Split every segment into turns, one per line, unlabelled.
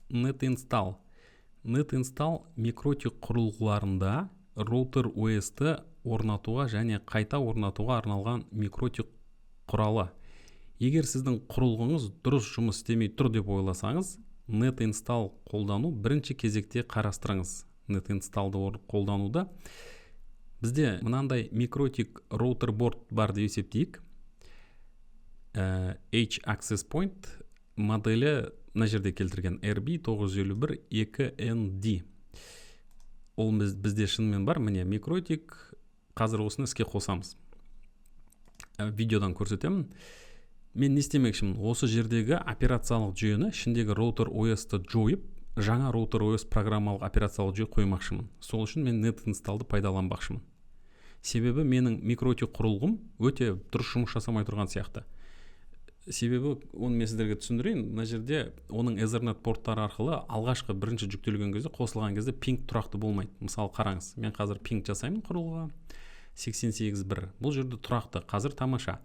NetInstall. NetInstall Микротик құрылғыларында Router OS-ті орнатуға және қайта орнатуға арналған Микротик құралы. Егер сіздің құрылғыңыз дұрыс жұмыс істемей тұр деп ойласаңыз, NetInstall қолдану бірінші кезекте қарастырыңыз. NetInstallды қолдануда бізде мынандай Микротик RouterBoard бар деп есептейік. H Access Point моделі мына жерде келтірген RB 951 2ND. Ол бізде шынымен бар. Міне, Микротик, қазір осыны іске қосамыз. Видеодан көрсетемін. Мен не істемекшімін? Осы жердегі операциялық жүйені, ішіндегі Router OS-ты жойып, жаңа Router OS программалық операциялық жүйе қоймақшымын. Сол үшін мен NetInstallды пайдаланбақшымын. Себебі менің Микротик құрылғым өте дұрыс жұмыс жасамай тұрған сияқты. Себебі оны мен сіздерге түсіндірейін. Мына жерде оның Ethernet порттары арқылы алғашқы бірінші жүктелген кезде, қосылған кезде пинг тұрақты болмайды. Мысалы, қараңыз, мен қазір пинг жасаймын құрылғыға 88.1. Бұл жерде тұрақты, қазір тамаша.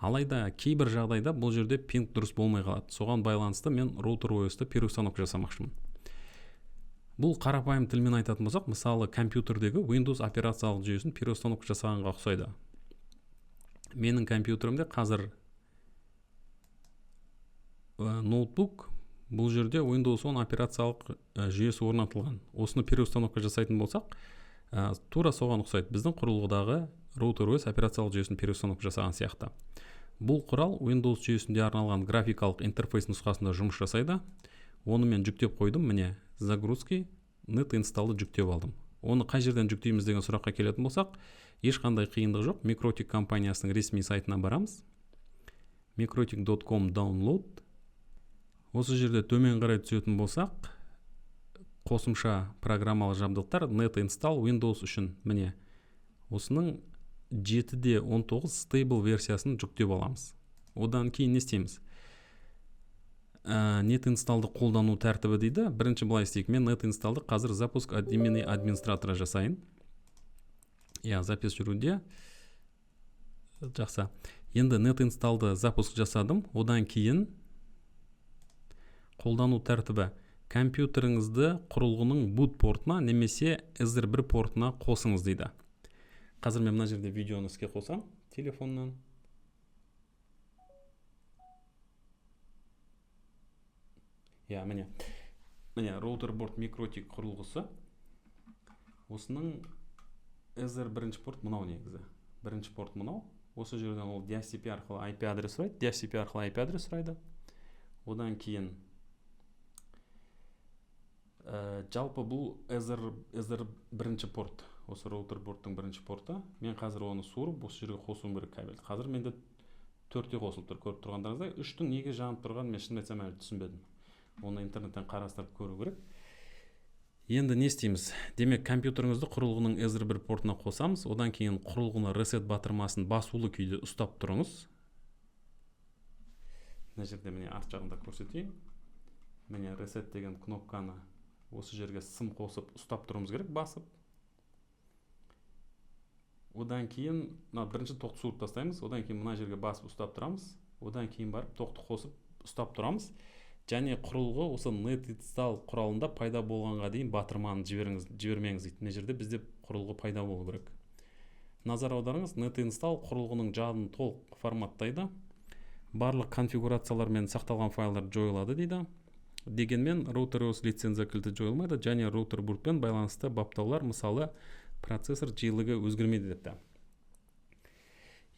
Алайда кейбір жағдайда бұл жерде пинг дұрыс болмай қалады. Соған байланысты мен Router OS-ты переустановка жасамақшымын. Бұл қарапайым тілмен айтатын болсақ, мысалы, компьютердегі Windows операциялық жүйесін переустановка жасағанға ұқсайды. Менің компьютерімде қазір ноутбук, бұл жерде Windows 10 операциялық жүйесі орнатылған. Осыны переустановка жасайтын болсақ, тура соған ұқсайды. Біздің құрылғыдағы Router OS операциялық жүйесін переустановка жасаған сияқты. Бұл құрал Windows жүйесінде арналған графикалық интерфейс нұсқасында жұмыс жасайды. Оны мен жүктеп қойдым. Міне, загрузки, NetInstallды жүктеп алдым. Оны қай жерден жүктейміз деген сұраққа келетін болсақ, ешқандай қиындық жоқ. Микротик компаниясының ресми сайтына барамыз. mikrotik.com download. Осы жерде төмен қарай түсетін болсақ, қосымша программалық жабдықтар, NetInstall Windows үшін, міне, осының 7.19 stable версиясын жүктеп аламыз. Одан кейін не істейміз? NetInstallды қолдану тәртібі дейді. Бірінші былай істейік. Мен NetInstallды қазір запуск от имени администратора жасайын. Иә, запись жүруде. Жақсы. Енді NetInstallды запуск жасадым. Одан кейін қолдану тәртібі: компьютеріңізді құрылғының boot портына немесе Ether 1 портына қосыңыз дейді. Қазір мен мына жерде видеоны іске қосам телефоннан. Иә, міне. Міне, RouterBoard Микротик құрылғысы. Осының Ether бірінші порт мынау негізі. Бірінші порт мынау. Осы жерден ол DHCP арқылы IP адрес сұрайды. DHCP арқылы IP адрес сұрайды. Одан кейін жалпы бұл Ether бірінші порт. Осы RouterBoardтың бірінші порты. Мен қазір оны суырып осы жерге қосуым керек кабель. Қазір менде төртте қосылып тұр, көріп тұрғандарыңыздай. Үштің неге жанып тұрғанын мен шынымды айтсам әлі түсінбедім. Оны интернеттен қарастырып көру керек. Енді не істейміз? Демек, компьютеріңізді құрылғының Ether 1 портына қосамыз. Одан кейін құрылғыны reset батырмасын басулы күйде ұстап тұрыңыз. Мына жерде, міне, арт жағында көрсетейін. Міне, reset деген кнопканы осы жерге сым қосып ұстап тұруымыз керек, басып. Одан кейін мына бірінші тоқты суырып тастаймыз. Одан кейін мына жерге басып ұстап тұрамыз. Одан кейін барып тоқты қосып ұстап тұрамыз. Және құрылғы осы NetInstall құралында пайда болғанға дейін батырманы жібермеңіз дейді. Мына жерде бізде құрылғы пайда болу керек. Назар аударыңыз, NetInstall құрылғының жадын толық форматтайды. Барлық конфигурациялар мен сақталған файлдар жойылады дейді. Дегенмен Router OS лицензия кілті жойылмайды және RouterBoardпен байланысты баптаулар, мысалы, процессор жиілігі өзгермейді депті.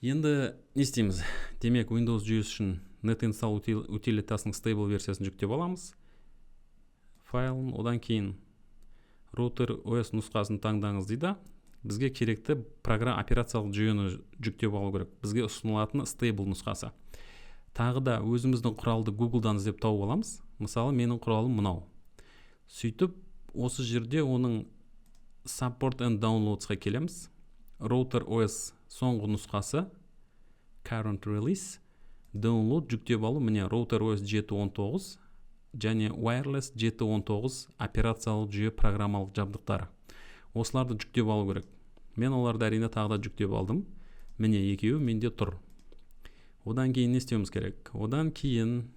Енді не істейміз? Демек, Windows жүйесі үшін NetInstall утилитасының stable версиясын жүктеп аламыз. Файлын, одан кейін Router OS нұсқасын таңдаңыз дейді. Бізге керекті программа операциялық жүйені жүктеп алу керек. Бізге ұсынылатын stable нұсқасы. Тағы да өзіміздің құралды Google'дан іздеп тауып аламыз. Мысалы, менің құралым мынау. Сөйтіп, осы жерде оның Support and Downloads'қа келеміз. Router OS соңғы нұсқасы, Current Release, Download, жүктеп алу, міне, Router OS 7.19 және Wireless 7.19 операциялық жүйе программалық жабдықтары. Осыларды жүктеп алу керек. Мен оларды, әрине, тағы да жүктеп алдым. Міне, екеуі менде тұр. Одан кейін не істеуіміз керек? Одан кейін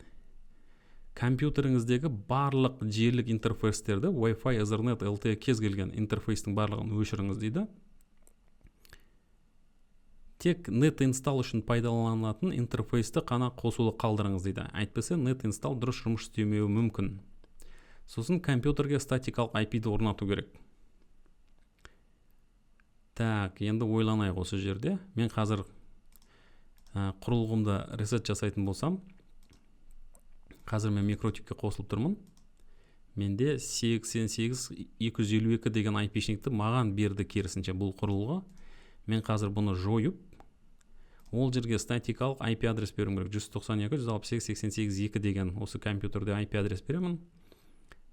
Компьютеріңіздегі барлық желілік интерфейстерді, Wi-Fi, Ethernet, LTE, кез келген интерфейстің барлығын өшіріңіз дейді. Тек net install үшін пайдаланылатын интерфейсті қана қосулы қалдырыңыз дейді, әйтпесе net install дұрыс жұмыс істемеуі мүмкін. Сосын компьютерге статикалық IP-ді орнату керек. Так, енді ойланайық. Осы жерде мен қазір құрылғымды reset жасайтын болсам, қазір мен Микротикке қосылып тұрмын. Менде 88 252 деген айпишникті маған берді керісінше бұл құрылғы. Мен қазір бұны жойып, ол жерге статикалық IP адрес беруім керек. 192 168 88 2 деген осы компьютерде IP адрес беремін.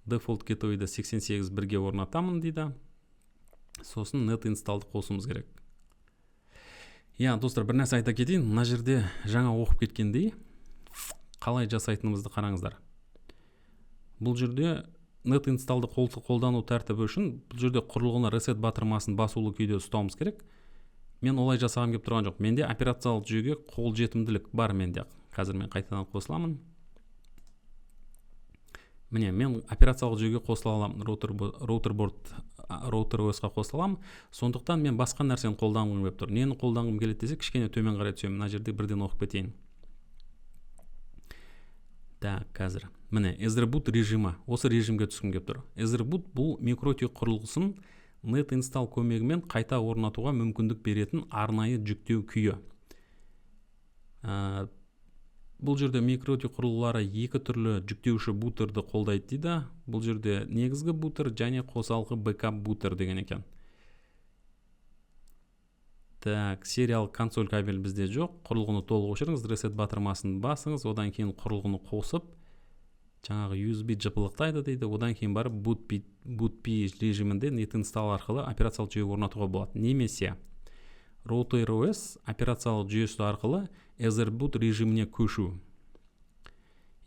Default gateway-ді 88 бірге орнатамын дейді. Сосын net install-ды қосуымыз керек. Иә, достар, бір нәрсе айта кетейін. Мына жерде жаңа оқып кеткендей, қалай жасайтынымызды қараңыздар. Бұл жерде net install-ды қолдану тәртібі үшін бұл жерде құрылғыны reset батырмасын басулы күйде ұстауымыз керек. Мен олай жасағым келіп тұрған жоқ. Менде операциялық жүйеге қолжетімділік бар. Менде қазір, мен қайтадан қосыламын. Міне, мен операциялық жүйеге қосыла аламын, RouterBoard, RouterOS қа қосыла аламын. Сондықтан мен басқа нәрсені қолданғым келіп тұр. Нені қолданғым келеді десе, кішкене төмен қарай түсемін. Мына жерде бірден оқып кетейін. Так, қазір, міне, Etherboot режимі, осы режимге түскім келіп тұр. Etherboot — бұл Микротик құрылғысын net install көмегімен қайта орнатуға мүмкіндік беретін арнайы жүктеу күйі. Бұл жерде Микротик құрылғылары екі түрлі жүктеуші бутерді қолдайды дейді. Бұл жерде негізгі бутер және қосалқы backup бутер деген екен. Так, сериялық консоль кабель бізде жоқ. Құрылғыны толық өшіріңіз, reset батырмасын басыңыз, одан кейін құрылғыны қосып, жаңағы USB жыпылықтайды дейді. Одан кейін барып bootp режимінде net install арқылы операциялық жүйе орнатуға болады немесе RouterOS операциялық жүйесі арқылы Etherboot режиміне көшу.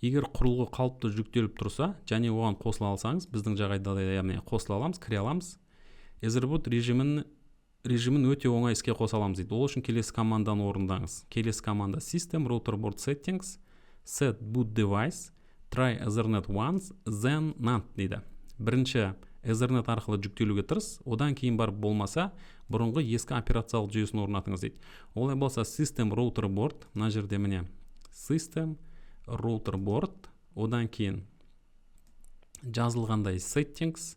Егер құрылғы қалыпты жүктеліп тұрса және оған қосыла алсаңыз, біздің жағдайда, яғни қосыла аламыз, кіре аламыз, Etherboot режимін өте оңай іске қоса аламыз дейді. Ол үшін келесі команданы орындаңыз. Келесі команда: system routerboard settings set boot device try ethernet once then none дейді. Бірінші Ethernet арқылы жүктелуге тырыс, одан кейін барып болмаса, бұрынғы ескі операциялық жүйесін орнатыңыз дейді. Олай болса, system routerboard, мына жерде, міне, system routerboard, одан кейін жазылғандай settings,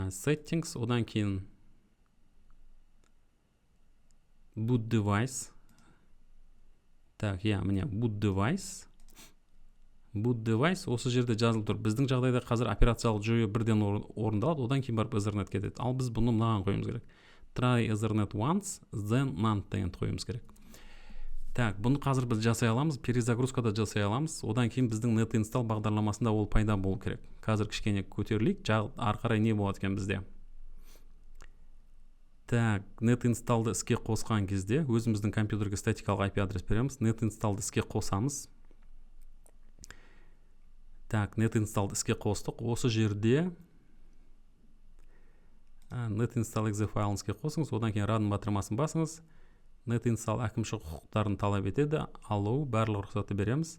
settings, одан кейін boot device. Так, иә, міне, boot device. Boot device осы жерде жазылып тұр. Біздің жағдайда қазір операциялық жүйе бірден орындалады, одан кейін барып Ethernet кетеді. Ал біз бұны мынаған қоюымыз керек: try Ethernet once then none дегенді қоюымыз керек. Так, бұны қазір біз жасай аламыз, перезагрузкада жасай аламыз. Одан кейін біздің net install бағдарламасында ол пайда болу керек. Қазір кішкене көтерілейік. Ары қарай не болады екен бізде? Так, net installды іске қосқан кезде өзіміздің компьютерге статикалық IP адрес береміз, net installды іске қосамыз. Так, net installды іске қостық. Осы жерде net install exe файлын іске қосыңыз, одан кейін run батырмасын басыңыз. Net install әкімшілік құқықтарын талап етеді. Allow, барлық рұқсатты береміз.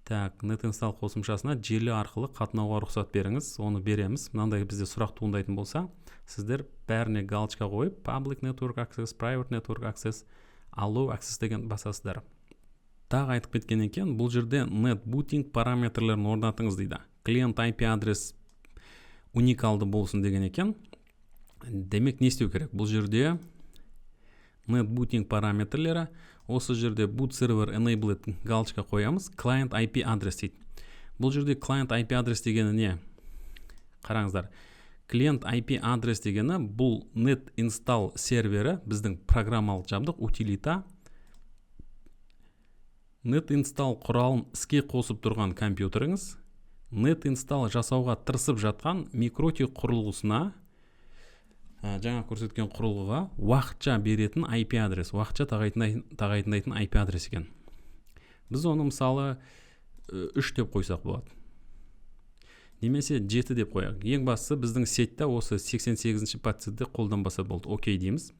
Так, net install қосымшасына желі арқылы қатынауға рұқсат беріңіз, оны береміз. Мынандай бізде сұрақ туындайтын болса, сіздер бәріне галочка қойып, public network access, private network access, allow access деген басасыздар. Тағы айтып кеткен екен, бұл жерде net booting параметрлерін орнатыңыз дейді. Клиент IP адрес уникалды болсын деген екен. Демек, не істеу керек? Бұл жерде net booting параметрлері, осы жерде boot server enabled галочка қоямыз. Client IP адрес дейді. Бұл жерде client IP адрес дегені не? Қараңыздар, клиент IP адрес дегені — бұл net install сервері, біздің программалық жабдық, утилита net install құралын іске қосып тұрған компьютеріңіз net install жасауға тырысып жатқан Микротик құрылғысына, жаңа көрсеткен құрылғыға уақытша беретін IP адрес, уақытша тағайындайтын IP адрес екен. Біз оны, мысалы, 3 деп қойсақ болады немесе 7 деп қояйық. Ең бастысы, біздің сетьте осы 88-ші подсетьті қолданбаса болды. Окей дейміз.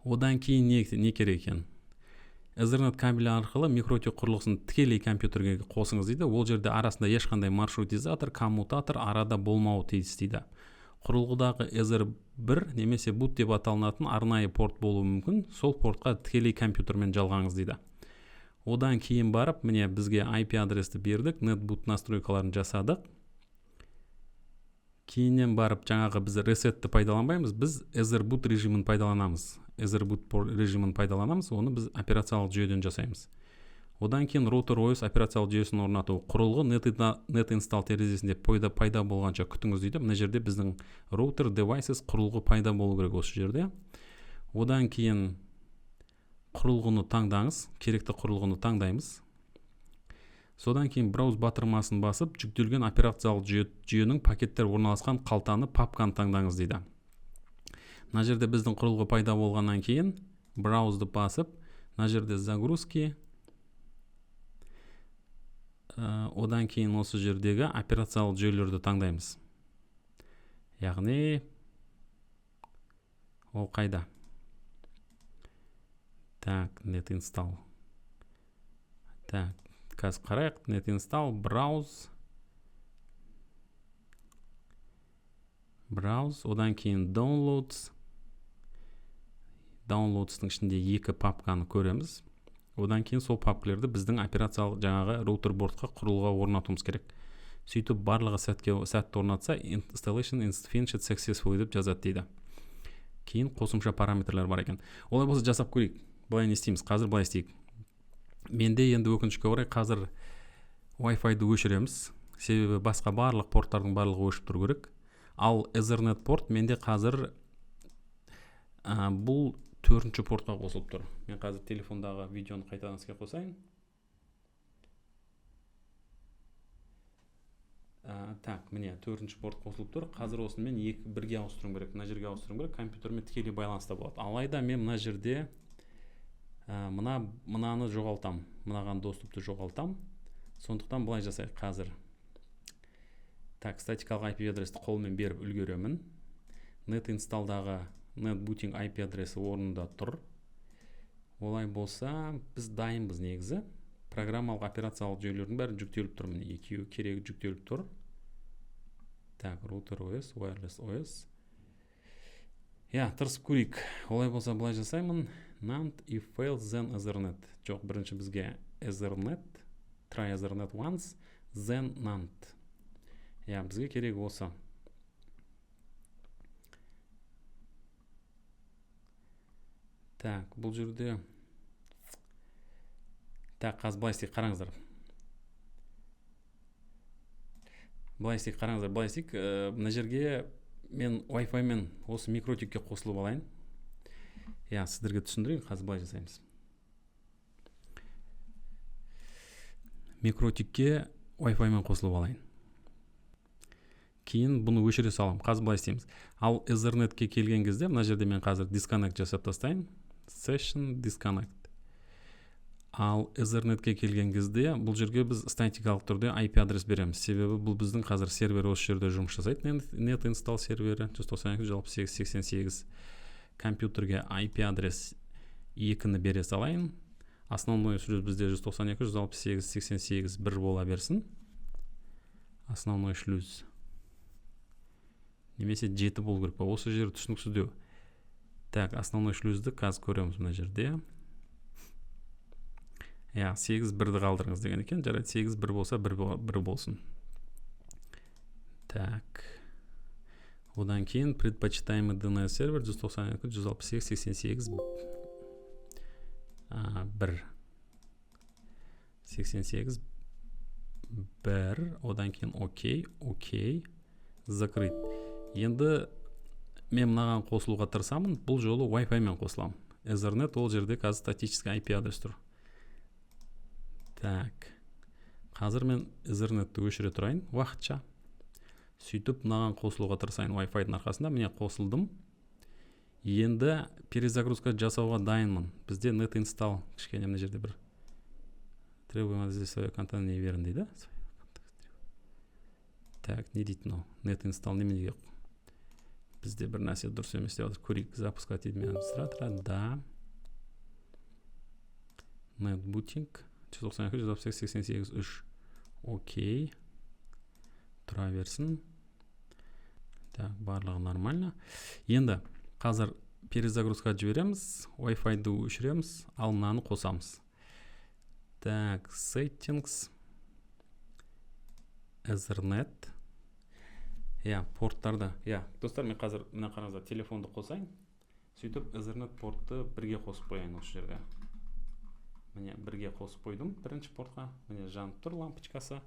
Одан кейін не керек екен? Ethernet кабелі арқылы Микротик құрылғысын тікелей компьютерге қосыңыз дейді. Ол жерде арасында ешқандай маршрутизатор, коммутатор арада болмауы тиіс дейді. Құрылғыдағы Ether 1 немесе boot деп аталынатын арнайы порт болуы мүмкін. Сол портқа тікелей компьютермен жалғаңыз дейді. Одан кейін барып, міне, бізге IP адресті бердік, NetBoot настройкаларын жасадық. Кейіннен барып жаңағы біз resetті пайдаланбаймыз, біз Etherboot режимін пайдаланамыз. Etherboot режимін пайдаланамыз, оны біз операциялық жүйеден жасаймыз. Одан кейін Router OS операциялық жүйесін орнату. Құрылғы NetInstall терезесінде пайда болғанша күтіңіз дейді. Мына жерде біздің Router Devices құрылғы пайда болу керек осы жерде. Одан кейін құрылғыны таңдаңыз, керекті құрылғыны таңдаймыз. Содан кейін Browse батырмасын басып, жүктелген операциялық жүйенің пакеттер орналасқан қалтаны, папканы таңдаңыз дейді. Мына жерде біздің құрылғы пайда болғаннан кейін Browse-ды басып, мына жерде загрузки, одан кейін осы жердегі операциялық жүйелерді таңдаймыз. Яғни ол қайда? Так, NetInstall. Так, қазір қарайық. NetInstall, Browse. Browse, одан кейін Downloads. Downloads'тың ішінде екі папканы көреміз. Одан кейін сол папкалерді біздің операциялық жаңағы роутер бортқа, құрылғыға орнатуымыз керек. Сөйтіп барлығы сәтті орнатса, installation is finished successfully деп жазады дейді. Кейін қосымша параметрлер бар екен. Олай болса жасап көрейік. Былай не істейміз? Қазір былай істейік. Менде енді өкінішке орай қазір Wi-Fi-ды өшіреміз. Себебі басқа барлық порттардың барлығы өшіп тұру керек. Ал Ethernet порт менде қазір бұл 4-ші портқа қосылып тұр. Мен қазір телефондағы видеоны қайтадан іске қосайын. Так, міне 4-ші порт қосылып тұр. Қазір осыны мен бірге ауыстыруым керек. Мына жерге ауыстыруым керек. Компьютермен тікелей байланыста болады. Алайда мен мына жерде мынаны жоғалтам. Мынаған доступты жоғалтам. Сондықтан былай жасайық қазір. Так, статикалық IP адресті қолмен беріп үлгеремін. NetInstall'дағы NetBooting IP адресі орнында тұр. Олай болса, біз дайынбыз негізі. Программалық операциялық жүйелердің бәрі жүктеліп тұр. Міне, екеуі керегі жүктеліп тұр. Так, Router OS, Wireless OS. Я, тырысып көрейік. Олай болса, былай жасаймын. NAND if fails then Ethernet. Жоқ, бірінші бізге Ethernet, try Ethernet once, then NAND. Я, бізге керек осы. Так, бұл жерде. Так, қазір былай істейік, қараңыздар. Былай істейік, қараңыздар, былай істейік. Мына жерге мен Wi-Fi-мен осы микротикке қосылып алайын. Я, сіздерге түсіндірейін, қазір былай жасаймыз. Микротикке Wi-Fi-мен қосылып алайын. Кейін бұны өшіре саламын. Қазір былай істейміз. Ал Ethernet-ке келген кезде мына жерде мен қазір disconnect жасап тастайын. Session disconnect. Ал Ethernet-ке келген кезде бұл жерге біз статикалық түрде IP адрес береміз. Себебі бұл біздің қазір сервер осы жерде жұмыс жасайды. NetInstall сервері 192.168.88. Компьютерге IP адрес 2-ні бере салайын. Основной шлюз бізде 192.168.88.1 бола берсін. Основной шлюз. Немесе 7 болу керек па? Осы жер түсініксіздеу. Так, основной шлюзді қазір көреміз мына жерде. Я, 8.1-ді қалдырыңыз деген екен. Жарайды, 8.1 болса 1 болсын. Так. Одан кейін предпочитаемый DNS сервер 192.168.88 1. 88 1. Одан кейін окей, окей, закрыть. Енді мен мынаған қосылуға тырысамын. Бұл жолы Wi-Fi-мен қосыламын. Ethernet ол жерде қазір статический IP адрес тұр. Так. Қазір мен Ethernet-ті өшіре тұрайын уақытша. Сөйтіп мынаған қосылуға тырысайын Wi-Fi-дың арқасында. Міне қосылдым. Енді перезагрузка жасауға дайынмын. Бізде NetInstall кішкене мына жерде бір требуем здесь свой контент не верен дейді. Так, не дейді мынау? NetInstall неменеге? Бізде бір нәрсе дұрыс емес деп жатыр. Көрейік, запускать имя администратора. Да. Netbooting 192 168 88 3. Окей. Тұра берсін. Так, барлығы нормально. Енді қазір перезагрузка жібереміз, Wi-Fi-ды өшіреміз, ал мынаны қосамыз. Так, settings, Ethernet. Иә, порттарды. Иә, достар, мен қазір мына қараңыздар, телефонды қосайын. Сөйтіп Ethernet портты бірге қосып қояйын осы жерге. Міне, бірге қосып қойдым бірінші портқа. Міне, жанып тұр лампочкасы.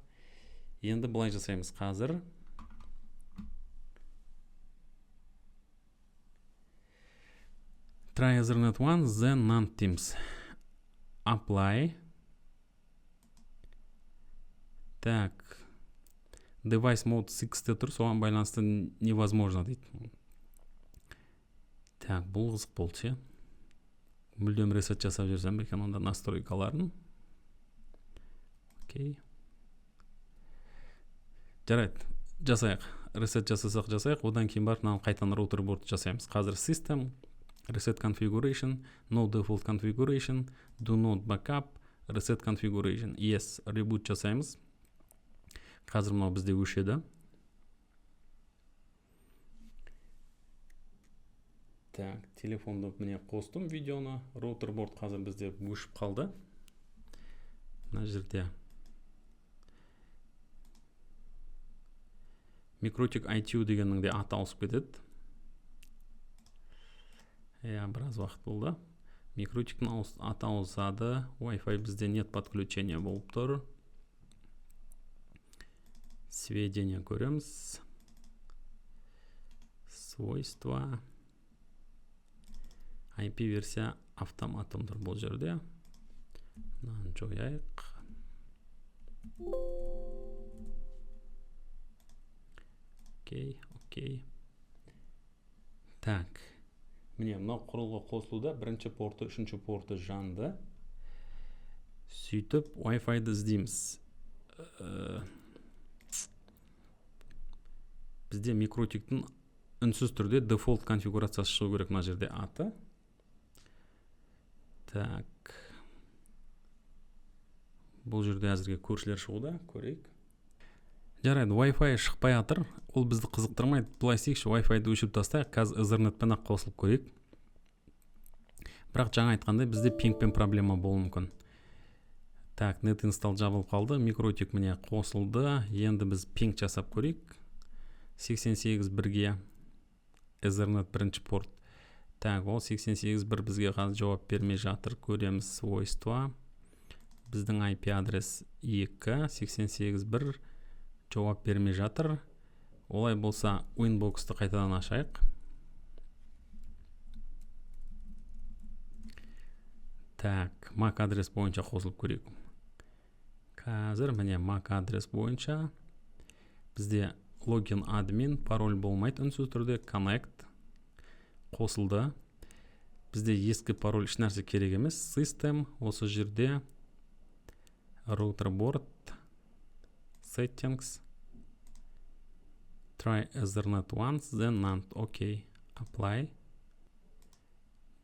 Енді былай жасаймыз қазір. Try Ethernet 1, then none Teams. Apply. Так. Device mode 6-те тұр, соған байланысты невозможно дейді. Так, бұл қызық болды ше. Мүлдем ресет жасап жіберсем екен онда настройкаларын. Окей. Жарайды, жасайық. Ресет жасасақ жасайық, одан кейін барып мынаны қайтадан роутер борд жасаймыз. Қазір system, reset configuration, no default configuration, do not backup, reset configuration. Yes, reboot жасаймыз. Қазір мынау бізде өшеді. Так, телефонды міне қостым видеоны. Роутер борд қазір бізде өшіп қалды. Мына жерде Mikrotik ITU дегеннің де аты ауысып кетеді. Иә, біраз уақыт болды. Mikrotik'тің аты ауысады. Wi-Fi бізде нет подключения болып тұр. Сведения көреміз. Свойства. IP версия автоматом тұр бұл жерде. Мынаны жояйық. Окей, окей. Так. Міне, мынау құрылғы қосылуда. Бірінші порты, үшінші порты жанды. Сөйтіп Wi-Fi-ды іздейміз. Бізде Mikrotik'тің үнсіз түрде дефолт конфигурациясы шығу керек мына жерде аты. Так. Бұл жерде әзірге көршілер шығуда, көрейік. Жарайды, Wi-Fi шықпай жатыр. Ол бізді қызықтырмайды. Былай істейікші, Wi-Fi-ды өшіріп тастайық. Қазір Ethernet-пен ақ қосылып көрейік. Бірақ жаңа айтқандай бізде пингпен проблема болуы мүмкін. Так, net install жабылып қалды. Mikrotik міне қосылды. Енді біз пинг жасап көрейік. 88 бірге Ethernet бірінші порт. Так, ол 88 бір бізге қазір жауап бермей жатыр. Көреміз свойства. Біздің IP адрес 2, 88 бір жауап бермей жатыр. Олай болса Winbox-ты қайтадан ашайық. Так, MAC адрес бойынша қосылып көрейік. Қазір міне MAC адрес бойынша бізде логин админ, пароль болмайды үнсіз түрде, connect қосылды. Бізде ескі пароль ешнәрсе керек емес. System осы жерде router board settings try Ethernet once then none. Окей, apply.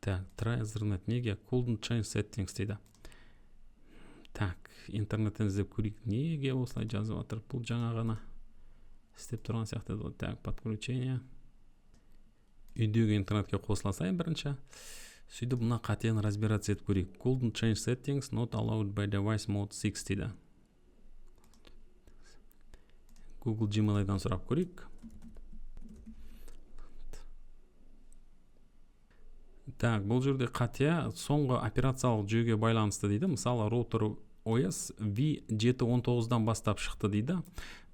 Так, try Ethernet неге couldn't change settings дейді. Так, интернеттен іздеп көрейік, неге осылай жазып жатыр. Бұл жаңа ғана істеп тұрған сияқты еді ғой. Так, подключение. Үйдегі интернетке қосыла салайын бірінші. Сөйтіп мына қатені разбираться етіп көрейік. Couldn't change settings, not allowed by device mode 6 дейді. Google Gmail-дан сұрап көрейік. Так, бұл жерде қате соңғы операциялық жүйеге байланысты дейді. Мысалы, роутер OS V7.19-дан бастап шықты дейді.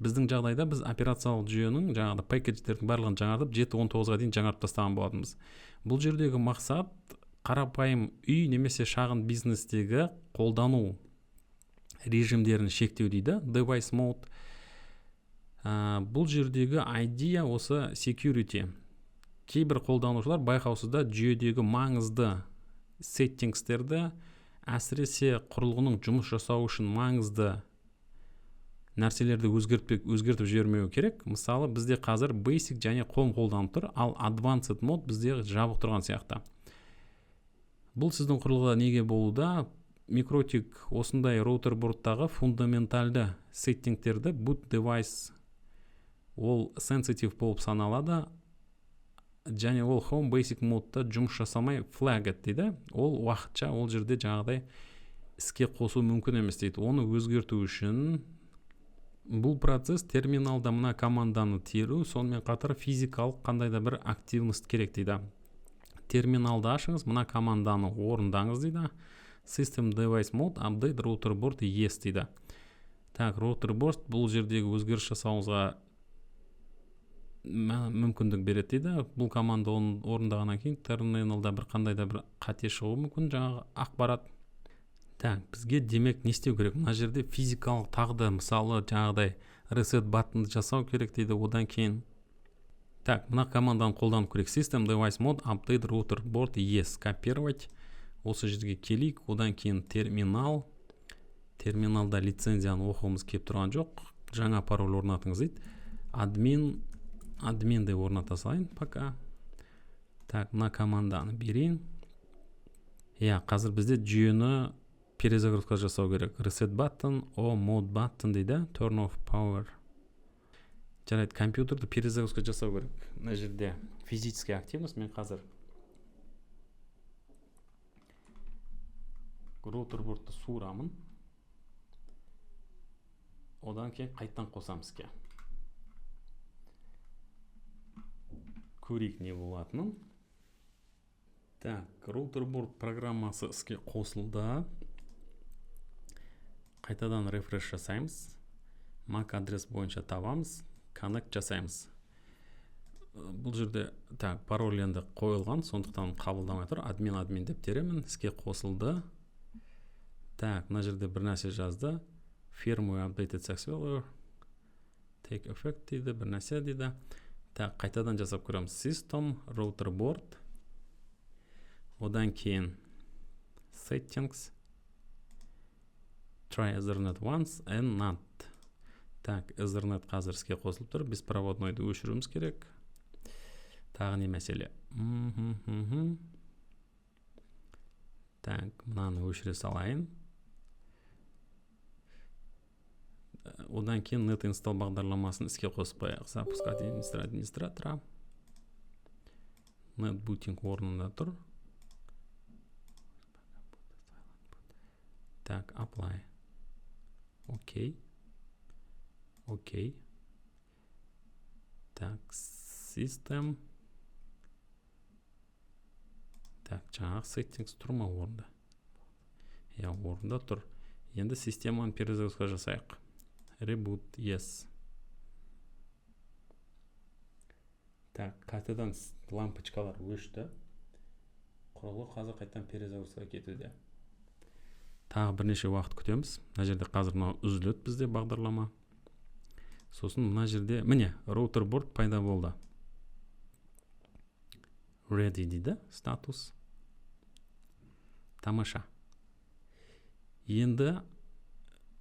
Біздің жағдайда біз операциялық жүйенің жаңағыдай пакеттердің барлығын жаңартып 7.19-ға дейін жаңартып тастаған болатынбыз. Бұл жердегі мақсат қарапайым үй немесе шағын бизнестегі қолдану режимдерін шектеу дейді. Device mode. Бұл жердегі идея осы security. Кейбір қолданушылар байқаусызда жүйедегі маңызды сеттингстерді, әсіресе құрылғының жұмыс жасауы үшін маңызды нәрселерді өзгертіп жібермеу керек. Мысалы, бізде қазір Basic және Com қолданып тұр, ал Advanced Mode бізде жабық тұрған сияқты. Бұл сіздің құрылғыда неге болуда? Микротик осындай RouterBoard-тағы фундаментальды сеттингтерді boot device ол sensitive болып саналады және ол Home Basic модта жұмыс жасамай flagged дейді. Ол уақытша ол жерде жаңағыдай іске қосу мүмкін емес дейді. Оны өзгерту үшін бұл процесс терминалда мына команданы теру, сонымен қатар физикалық қандай да бір активность керек дейді. Терминалды ашыңыз, мына команданы орындаңыз дейді. System Device Mode Update RouterBoard Yes дейді. Так, RouterBoard бұл жердегі өзгеріс жасауыңызға мүмкіндік береді дейді. Бұл команда орындағаннан кейін терминалда бір қандай да бір қате шығуы мүмкін, жаңағы ақпарат. Так, бізге демек не істеу керек? Мына жерде физикалық тағы да мысалы жаңағыдай reset button жасау керек дейді. Одан кейін так, мына команданы қолданып көрейік. System Device Mode Update RouterBoard Yes. Копировать. Осы жерге келейік. Одан кейін терминал. Терминалда лицензияны оқуымыз келіп тұрған жоқ. Жаңа пароль орнатыңыз дейді. Админ, админ деп орната салайын пока. Так, мына команданы берейін. Иә, қазір бізде жүйені перезагрузка жасау керек. Reset button, o mode button дейді. Turn off power. Жарайды, компьютерді перезагрузка жасау керек. Мына жерде физический активность. Мен қазір RouterBoard-ты суырамын. Одан кейін қайттан қосамыз іске. Көрейік не болатынын. Так, RouterBoard программасы іске қосылды. Қайтадан рефреш жасаймыз. MAC адрес бойынша табамыз, connect жасаймыз. Бұл жерде так, пароль енді қойылған, сондықтан қабылдамай тұр. Админ, админ деп теремін, іске қосылды. Так, мына жерде бір нәрсе жазды. Firmware updated successfully. Take effect дейді, бір нәрсе дейді. Так, қайтадан жасап көреміз. System, RouterBoard. Одан кейін settings. Try Ethernet once and not. Так, Ethernet қазір іске қосылып тұр. Беспроводнойды өшіруіміз керек. Тағы не мәселе? Так, мынаны өшіре салайын. Одан кейін net install бағдарламасын іске қосып қояйық. Запуск администратора. Net booting орнында тұр. Так, apply. Окей. Окей. Так, system. Так, жаңағы settings тұр ма орында? Иә, орында тұр. Енді системаны перезагрузка жасайық. Reboot, yes. Так, қайтадан лампочкалар өшті. Құрылғы қазір қайтадан перезагрузкаға кетуде. Тағы бірнеше уақыт күтеміз. Мына жерде қазір мынау үзіледі бізде бағдарлама. Сосын мына жерде міне RouterBoard пайда болды. Ready дейді статус. Тамаша. Енді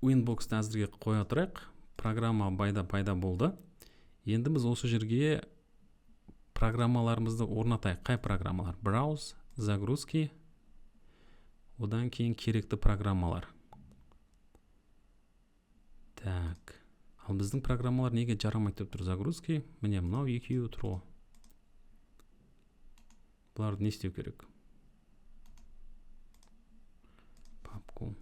Winbox-ты әзірге қоя тұрайық. Программа пайда болды. Енді біз осы жерге программаларымызды орнатайық. Қай программалар? Browse, загрузки. Одан кейін керекті программалар. Так. Ал біздің программалар неге жарамайды деп тұр? Загрузки. Міне мынау екеуі тұр ғой. Бұларды не істеу керек? Папку.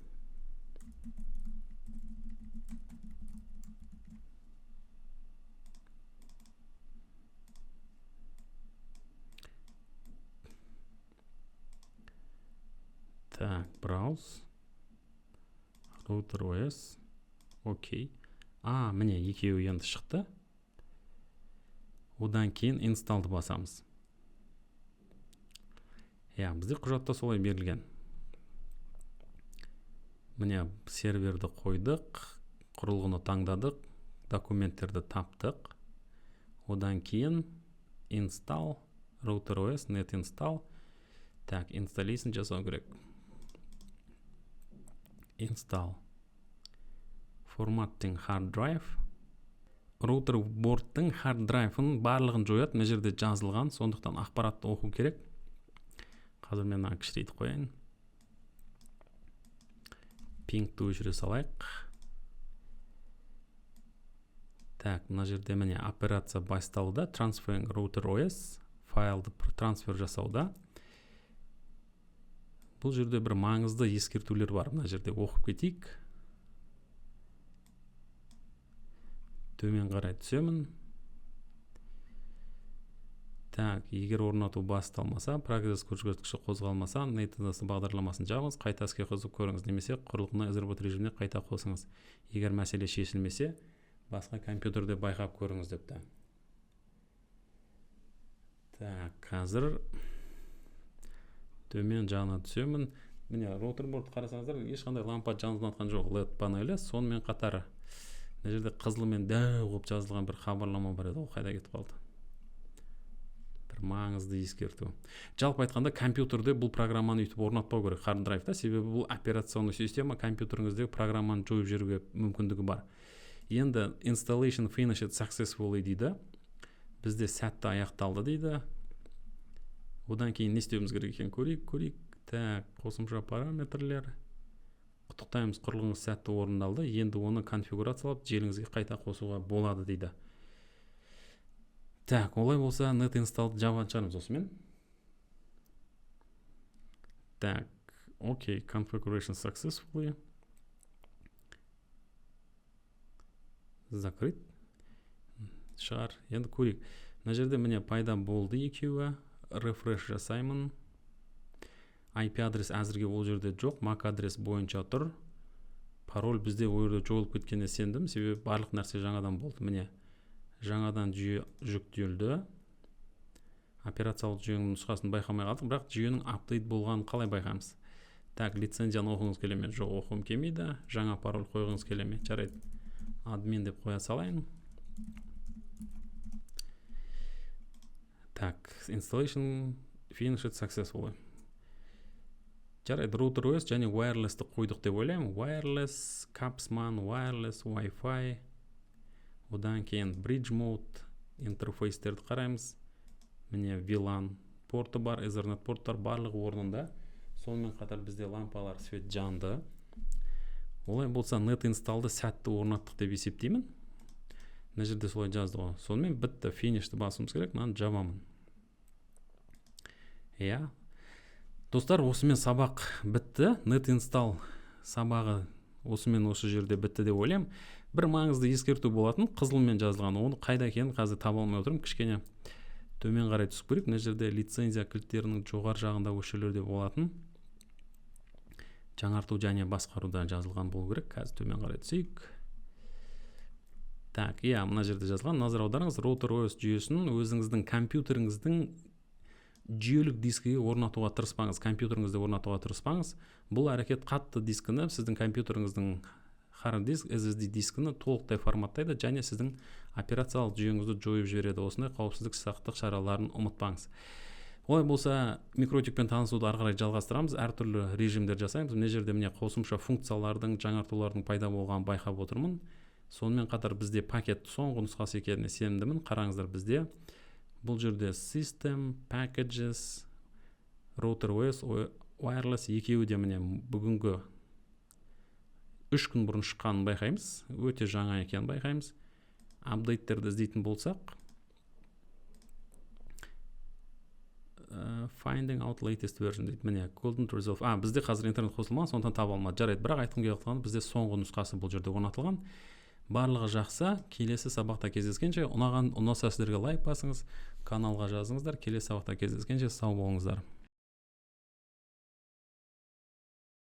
Так, browse, router OS, окей. А, міне екеуі енді шықты. Одан кейін installды басамыз. Иә, бізде құжатта солай берілген. Міне серверді қойдық, құрылғыны таңдадық, документтерді таптық. Одан кейін install, router OS, net install. Так, installation жасау керек. Install. Formatting hard drive. RouterBoard-тың hard drive-ын барлығын жояды. Мына жерде жазылған, сондықтан ақпаратты оқу керек. Қазір мен мынаны кішірейтіп қояйын. Пингті өшіре салайық. Так, мына жерде міне операция басталуда, transferring router OS, файлды трансфер жасауда. Бұл жерде бір маңызды ескертулер бар. Мына жерде оқып кетейік. Төмен қарай түсемін. Так, егер орнату басталмаса, прогресс көрсеткіші қозғалмаса, NetInstall бағдарламасын жабыңыз, қайта іске қосып көріңіз, немесе құрылғыны Etherboard режиміне қайта қосыңыз. Егер мәселе шешілмесе, басқа компьютерде байқап көріңіз депті. Так, қазір төмен жағына түсемін. Міне, роутерборд қарасаңыздар, ешқандай лампа жанып жатқан жоқ, LED панелі. Сонымен қатар мына жерде қызылмен дәу қылып жазылған бір хабарлама бар еді, ол қайда кетіп қалды? Бір маңызды ескерту. Жалпы айтқанда, компьютерде бұл программаны өйтіп орнатпау керек hard drive-та, себебі бұл операционный система компьютеріңіздегі программаны жойып жіберуге мүмкіндігі бар. Енді installation finished successfully дейді. Бізде сәтті аяқталды дейді. Одан кейін не істеуіміз керек екенін көрейік. Так, қосымша параметрлер. Құттықтаймыз, құрылғыңыз сәтті орындалды. Енді оны конфигурациялап, желіңізге қайта қосуға болады дейді. Так, олай болса NetInstall жабатын шығармыз осымен. Так, окей, configuration successfully. Закрыть шығар. Енді көрейік. Мына жерде міне пайда болды екеуі. Refresh жасаймын. IP адрес әзірге ол жерде жоқ, MAC адрес бойынша тұр. Пароль бізде ол жерде жойылып кеткеніне сендім, себебі барлық нәрсе жаңадан болды. Міне, жаңадан жүйе жүктелді. Операциялық жүйенің нұсқасын байқамай қалдық, бірақ жүйенің апдейт болғанын қалай байқаймыз? Так, лицензияны оқығыңыз келе ме? Жоқ, оқығым келмейді. Жаңа пароль қойғыңыз келе ме? Жарайды, админ деп қоя салайын. Так, installation finished successfully. Жарайды, router OS және wireless'ті қойдық деп ойлаймын. Wireless, Capsman, wireless, Wi-Fi. Одан кейін bridge mode, интерфейстерді қараймыз. Міне VLAN порты бар, Ethernet порттар барлығы орнында. Сонымен қатар бізде лампалар свет жанды. Олай болса NetInstall'ды сәтті орнаттық деп есептеймін. Мына жерде солай жазды ғой. Сонымен бітті, финишті басуымыз керек, мынаны жабамын. Иә. Достар, осымен сабақ бітті. NetInstall сабағы осымен осы жерде бітті деп ойлаймын. Бір маңызды ескерту болатын, қызылмен жазылған, оны қайда екенін қазір таба алмай отырмын. Кішкене төмен қарай түсіп көрейік. Мына жерде лицензия кілттерінің жоғары жағында осы жерлерде болатын. Жаңарту және басқаруда жазылған болу керек. Қазір төмен қарай түсейік. Так, иә, мына жерде жазылған. Назар аударыңыз, router OS жүйесін өзіңіздің компьютеріңіздің жүйелік дискіге орнатуға тырыспаңыз, компьютеріңізде орнатуға тырыспаңыз. Бұл әрекет қатты дискіні, сіздің компьютеріңіздің hard диск, SSD дискіні толықтай форматтайды және сіздің операциялық жүйеңізді жойып жібереді. Осындай қауіпсіздік сақтық шараларын ұмытпаңыз. Олай болса, микротикпен танысуды ары қарай жалғастырамыз, әртүрлі режимдер жасаймыз. Мына жерде міне қосымша функциялардың, жаңартулардың пайда болғанын байқап отырмын. Сонымен қатар бізде пакет соңғы нұсқасы екеніне сенімдімін. Қараңыздар, бізде бұл жерде System, Packages, Router OS, Wireless екеуі де міне бүгінгі 3 күн бұрын шыққанын байқаймыз. Өте жаңа екенін байқаймыз. Апдейттерді іздейтін болсақ, finding out latest version дейді. Міне, couldn't resolve. Бізде қазір интернет қосылмаған, сондықтан таба алмады. Жарайды, бірақ айтқым келіп отырғаны, бізде соңғы нұсқасы бұл жерде орнатылған. Барлығы жақсы. Келесі сабақта кездескенше, ұнаса сіздерге лайк басыңыз, каналға жазыңыздар. Келесі сабақта кездескенше сау болыңыздар.